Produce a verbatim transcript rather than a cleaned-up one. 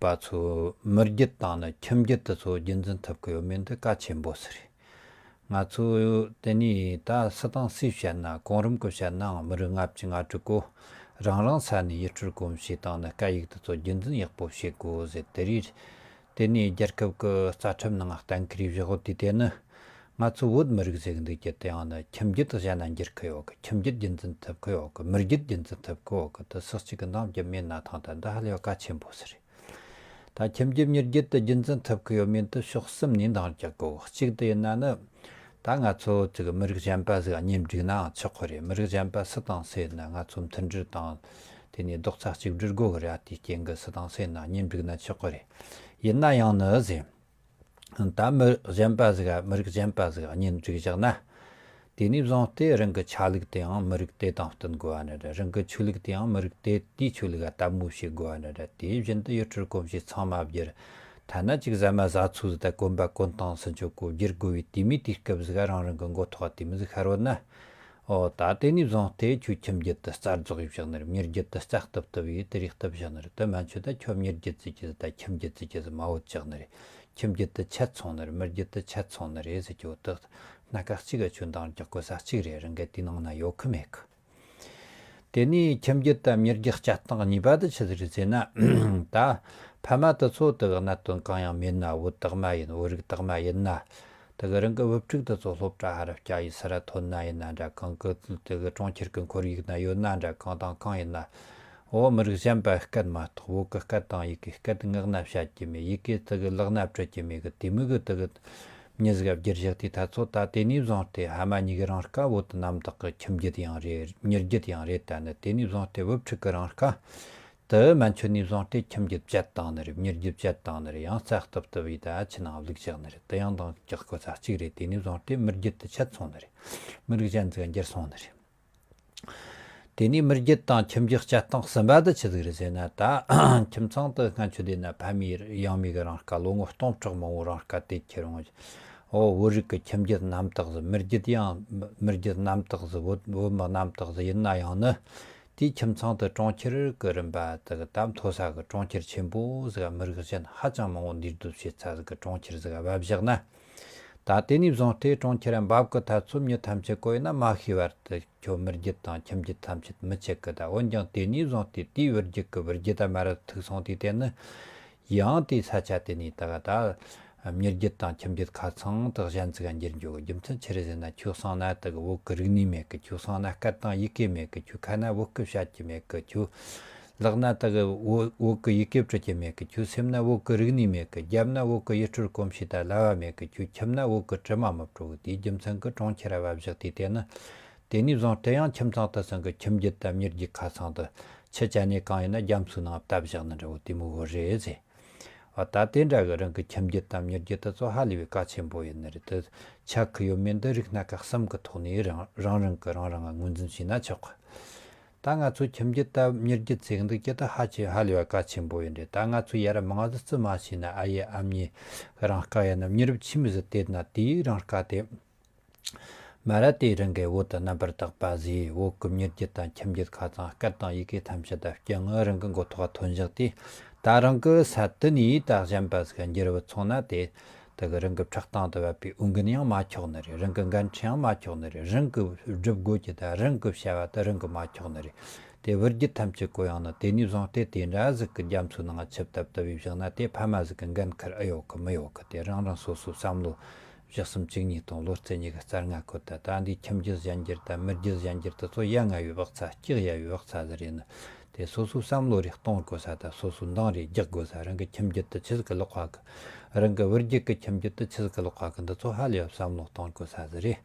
པ་ཚོ་མི་རྒྱུད་དང་ནི་ཁྱིམ་རྒྱུད་དེ་ཚོ་རྒྱུན་འཛིན་ཐུབ་ཀྱི་ཡོད་མེད་འདི་གལ་ཆེན་པོ་ཟིག་རེད། ང་ཚོ་དེ་ནས་ད་སུ་དང་སུས་བཤད་ན་གོང་རིམ་གྱིས་བཤད་ནའང་མི་རིགས་ལྔ་བཅུ་ང་དྲུག་གོ་རང་རང་ས་ནས་ཡུལ་སྲོལ་གོམས་གཤིས་དང་ནི་སྐད་ཡིག་དེ་ཚོ་རྒྱུན་འཛིན་ཡག་པོ་བྱེད་དགོས་ཟེར། དེ་རིགས་དེ་ནས་རྒྱལ་ཁབ་ཀྱི་རྩ་ཁྲིམས་ནང་གཏན་འཁེལ་བཞག་ཡོད་དུས་དེ་ནི་ང་ཚོ་བོད་མི་རིགས་ཟེར་གི་འདུག་རྒྱུ་དེ་ཡང་ནི་ཁྱིམ་རྒྱུད་གཞན་ན་འགྱུར་གི་ཡོད་གི། ཁྱིམ་རྒྱུད་རྒྱུན་འཛིན་ཐུབ་གི་ཡོད་གི། མི་རྒྱུད་རྒྱུན་འཛིན་ཐུབ་གི་ཡོད་གི། དེ་སུ་གཅིག་གི་འདང་རྒྱུ་མེད་ན་ཐང་། ད་འདི་ཧ་ལས་པ་གལ་ཆེན་པོ་ཟིག་རེད། ད་ཁྱིམ་རྒྱུད་མི་རྒྱུད་དེ་རྒྱུན་འཛིན་ཐུབ་གི་ཡོད་མེད་དེ་ཕྱོགས་གསུམ་ནས་འདང་རྒྱག་དགོས། གཅིག་དེ་ཡིན་ན་ནི་ད་ང་ཚོ་ཅིག་མི་རིགས་གཞན་པ་ཟིག་གཉེན་སྒྲིག་ནའང་ཆོག་གི་རེད། མི་རིགས་གཞན་པ་སུ་དང་སུ་ཡིན་ན་ང་ཚོ་མཐུན་སྒྲིལ་དང་དེ་ནས་རྡོག་རྩ་གཅིག་སྒྲིལ་དགོས་གི་རེད། དེའི་རྐྱེན་གྱིས་སུ་དང་སུ་ཡིན་ན་གཉེན་སྒྲིག་ན་ཆོག་གི་རེད། ཡིན་ན་ཡང་ནི་ཟེར། ད་མི་གཞན་པ་ཟིག་མི་རིགས་གཞན་པ་ཟིག་གཉེན་སྒྲིག་བཞག་ན། དེ་ནས་བཟུང་སྟེ་རང་གི་ཆ་ལུགས་དེའང་མི་རིགས་དེ་དང་བསྟུན་དགོས་པ་ནི་རེད། རང་གི་ཆོས་ལུགས་དེའང་མི་རིགས་དེ་དེའི་ཆོས་ལུགས་ལ་དད་མོས་བྱེད་དགོས་པ་ནི་རེད། དེ་བཞིན་དུ་ཡུལ་སྲོལ་གོམས་གཤིས་ཚང་མ་བསྒྱུར། ཐ་ན་ཅིག་ཟ་མ་ཟ་ཚུལ་ཟིག་ད་གོམ་པ་གོན་སྟངས་སུ་འཇོག་གོ་བསྒྱུར་དགོས་པའི་དེ་མོའི་དུས་སྐབས་ཟིག་རང་རང་གི་མགོ་ཐོག་དེ་མོ་ཟིག་ཤར་བ་ན། ཨོ་ད་དེ་ནས་བཟུང་སྟེ་ཁྱོད་ཁྱིམ་རྒྱུད་དུ་རྩ་རྫོགས་ཡས་བཞག་ནི་རེད། མྱི་རྒྱུད་དུ་རྩ་གཏུབ་གཏུབ་ཡས་དེ་རིགས་གཏུབ་བཞག་ནི་རེད། དེ་མན་ཆོད་ད་ཁྱོད་མྱི་རྒྱུད་ཟེར་རྒྱུ་ཟིག་ད་ཁྱིམ་རྒྱུད་ཟེར་རྒྱུ་ཟིག་མ་བོད་བཞག་ནི་རེད། ཁྱིམ་རྒྱུད་དུ་ཆད་སོང་ནི་རེད། མི་རྒྱུད་དུ་ཆད་སོང་ནི་རེད་ཟེར་རྒྱུ་བོ་དེ་སྣ་ཁ་གཅིག་ག་ཁྱོད་འདང་རྒྱག་དགོས་ས་གཅིག་རེད། རང་གི་དེའི་ནང་ན་ཡོད་གི་མེད་གི། དེ་ནས་ཁྱིམ་རྒྱུད་དང་མྱི་རྒྱུད་སྤྱིར་བཏང་གཉིས་པ་དེ་ཆི་ཟིག་རེད་ཟེར་ན། ད་ཕ་མ་དེ་ཚོ་དེ་གི་གནད་དོན་གང་ཡང་མེད་ན། བོད་དག་མ་ཡིན། བོད་རིགས་དག་མ་ཡིན་ན། དེ་གི་རང་གི་བུ་ཕྲུག་དེ་ཚོ་སློབ་གྲྭ་ཧ་ར་བསྐྱལ་ཡས་སུ་ར་ཐོན་ན་ཡིན་ན་འདྲ། གང་གི་དེ་གི་གྲོང་ཁྱེར་གི་ཁོར་ཡུག་ན་ཡོད་ན་འདྲ། གང་དང་གང་ཡིན་ན། འོ་མི་རིགས་གཞན་པ་སྐད་མ་གཏོགས་བོད་གི་སྐད་དང་ཡི་གེ། སྐད་ངག་ན་བཤད་རྒྱུ་མེད། ཡི་གེ་དེ་གི་ལག་ན་འབྲི་རྒྱུ་མེད་གི། དེ་མོ་གི་དེ་གི་མྱི་ཟིག་ག་བསྒྱུར་བཞག་དུས་ད་ཚོ་ད་དེ་ནས་བཟུང་སྟེ་ཕ་མ་གཉིས་ཀྱི་རང་དགའ་བོ་དེ་རྣམ་དག་གི་ཁྱིམ་རྒྱུད་ཡང་རེད། མྱི་རྒྱུད་ཡང་རེད། ད་ནི་དེ་ནས་བཟུང་སྟེ་བུ་ཕྲུག་གི་རང་དགའ་དེ་མན་ཆོད་ནས་བཟུང་སྟེ་ཁྱིམ་རྒྱུད་བཅད་བཏང་ནི་རེད། མྱི་རྒྱུད་བཅད་བཏང་ནི་རེད། ཡང་རྩ་གཏུབ་གཏུབ་ཡས་ད་ཆི་ནང་བླུགས་བཞག་ནི་རེད། དེ་ཡང་འདང་རྒྱག་དགོས་ས་གཅིག་རེད། དེ་ནས་བཟུང་སྟེ་མི་རྒྱུད་དེ་ཆད་སོང་ནི་རེད། མི་རིགས་གཞན་ཟིག་ག་འགྱུར་སོང་ནི་རེད། དེ་ནས་མི་རྒྱུད་དང་ཁྱིམ་རྒྱུད་སྤྱིར་བཏང་གསུམ་པ་དེ་ཆི་ཟིག་རེད་ཟེར་ན། ད་ཁྱིམ་ཚང་དེ་སྔ་ཆོ་དེ་ན་ཕ་མེས་ཡང་མེས་གི་རང་དགའ། ལོ་ངོ་སྟོང་ཕྲག་མང་བོ་རང་དགའ་དེ་ཁྱེར་འོང་། འོ་བོད་རིགས་ཀྱི་ཁྱིམ་རྒྱུད་རྣམ་དག་ཟིག་མི་རྒྱུད་ཡང་མི་རྒྱུད་རྣམ་དག་ཟིག་བོད་བོད་མི་རྣམ་དག་ཟིག་ཡིན་ན་ཡང་ནི། དེའི་ཁྱིམ་ཚང་དེ་གྲོང་ཁྱེར་གི་རིམ་པ་དེ་གི་ད་མཐོ་ས་གི་གྲོང་ཁྱེར་ཆེན་པོ་ཟིག་ག་མི་རིགས་གཞན་ཧ་ཅང་མང་བོ་འདུས་སྡོད་བྱེད་ས་ཟིག་གི་གྲོང་ཁྱེར་ཟིག་ག་བབས་བཞག་ན། ད་དེ་ནས་བཟུང་སྟེ་གྲོང་ཁྱེར་འབབ་གི་ཐ་ཚོ་མྱི་ཐམས་ཅད་གོ་ཡིན་ན་མ་ཤེས་བར་དུ་ཁྱོད་མི་རྒྱུད་དང་ཁྱིམ་རྒྱུད་ཐམས་ཅད་མི་ཆད་གི། ད་འོན་ཀྱང་དེ་ནས་བཟུང་སྟེ་དེའི་བུ་རྒྱུད་ཀྱི་བུ་རྒྱུད་ད་མ་ར་ཐུག་སོང་དུས་དེ་ནི། ཡང་དེའི་ས་ཆ་དེ་ནས་ད་ག་ད་མྱི་རྒྱུད་དང་ཁྱིམ་རྒྱུད་ཁ་ཚང་དག་གཞན་ཟིག་ག་འགྱུར་འགྱོ་གི། རྒྱུ་མཚན་ཆི་རེད་ཟེར་ན། ཁྱོད་སང་ན་དག་བོད་ཀྱི་རིག་གནས་མེད་གི། ཁྱོད་སང་ན་སྐད་དང་ཡི་གེ་མེད་གི། ཁྱོད་ཁ་ན་བོད་སྐད་བཤད་རྒྱུ་མེད་གི། ཁྱོད་ལག་ན་དག་བོད་བོད་ཀྱི་ཡི་གེ་འབྲི་རྒྱུ་མེད་གི། ཁྱོད་སེམས་ན་བོད་ཀྱི་རིག་གནས་མེད་གི། རྒྱབ་ན་བོད་ཀྱི་ཡུལ་སྲོལ་གོམས་གཤིས་དང་བསླབ་པ་མེད་གི། ཁྱོད་ཁྱིམ་ན་བོད་ཀྱི་དྲི་མ་མི་བྲོ་གི། དེའི་རྒྱུ་མཚན་གྱིས་གྲོང་ཁྱེར་ར་བབས་བཞག་དུས་དེ་ནི། དེ་ནས་བཟུང་སྟེ་ཡང་ཁྱིམ་ཚང་དེ་ཚང་གི་ཁྱིམ་རྒྱུད་དང་མྱི་རྒྱུད་ཁ་ཚང་དེ་ཆི་ཅན་ནས་གང་ཡིན་ན་རྒྱ་མཚོའི་ནང་བཏབ་བཞག་ནི་འདྲ་བོ་དེ་མོ་བོ་རེད་ཟེར། འོ་ད་དེ་འདྲ་གི་རང་གི་ཁྱིམ་རྒྱུད་དང་མྱི་རྒྱུད་དེ་ཚོ་ཧ་ལས་པའི་གལ་ཆེན་པོ་ཡིན་ནི་རེད། དེ་ཆགས་ཀྱི་ཡོད་མེད་འདི་རིགས་སྣ་ཁ་གསུམ་གི་ཐོག་ནས་རང་རང་རང་གི་རང་རང་ངོས་འཛིན་བྱས་ན་ཆོག་གི། ད་ང་ཚོ་ཁྱིམ་རྒྱུད་དང་མྱི་རྒྱུད་ཟེར་གི་འདུག་རྒྱུ་དེ་ཧ་ཅང་ཧ་ལས་པ་གལ་ཆེན་པོ་ཡིན་རེད། ད་ང་ཚོ་ཡར་མང་ཙི་ཙི་མ་བྱས་ན་ཨ་ཡེ་ཨ་མྱེས་རང་དགའ་ཡིན་ན། མྱི་རབས་ཕྱི་མ་ཟིག་བལྟས་ན་དེའི་རང་དགའ་དེ། མ་ར་དེ་རང་གི་བོད་དུ་རྣམ་པར་དག་པ་ཟིག་བོད་ཀྱི་མྱི་རྒྱུད་དང་ཁྱིམ་རྒྱུད་ཁ་ཚང་སྐད་དང་ཡི་གེ་ཐམས་ཅད་ད་རྐྱང་ངེ་རང་གི་མགོ་ཐོག་ཐོན་བཞག་དུས། ད་རང་གི་ས་དེ་ནས་ད་གཞན་པ་ཟིག་འགྱུར་བུད་སོང་ན། དེ་དེ་གི་རང་གི་ཕྲག་དོག་དང་བབ་པའི་འོས་འགན་ཡང་མ་འཁྱོག་ནི་རེད། རང་གི་འགན་འཁྲི་ཡང་མ་འཁྱོག་ནི་རེད། རང་གི་སྒྲུབ་དགོས་ཀྱི་ད་རང་གི་བྱ་བ་དེ་རང་གི་མ་འཁྱོག་ནི་རེད། དེ་བུ་རྒྱུད་ཐམས་ཅད་གོ་ཡང་ནི། དེ་ནས་བཟུང་སྟེ་དེ་འདྲ་ཟིག་གི་རྒྱ་མཚོའི་ནང་ཆུ་བཏབ་བཏབ་བྱས་བཞག་ན། དེ་ཕ་མ་ཟིག་གི་འགན་ཁུར་ཨེ་ཡོད་གི་མི་ཡོད་གི། དེ་རང་རང་སོ་སོའི་བསམ་བློ་བཞི་གསུམ་བཅུ་གཉིས་དང་བློ་རྩེ་གཉིས་ཀྱི་རྩར་ང་ཁོ་ད་ད་འདི་ཁྱིམ་རྒྱུད་གཞན་འགྱུར་དང་མི་རྒྱུད་གཞན་འགྱུར་དེ་ཚོ་ཡ་ང་བའི་བག་ཚ། སྐྱག་ཡ་བའི་བག་ཚ་ཟིག་རེད་ནི། དེ་སོ་སོའི་བསམ་བློ་རེ་གཏོང་དགོས་ས་དང་སོ་སོའི་འདང་རེ་རྒྱག་དགོས་ས། རང་གི་ཁྱིམ་རྒྱུད་དེ་ཆི་ཟིག་གི་ལོག་པ་གི། རང་གི་བུ་རྒྱུད་ཀྱི་ཁྱིམ་རྒྱུད་དེ་ཆི་ཟིག་གི་ལོག་པ་གི། འདི་ཚོ་ཧ་ལས་པ་བསམ་བློ་གཏོང་དགོས་ས་ཟིག་རེད།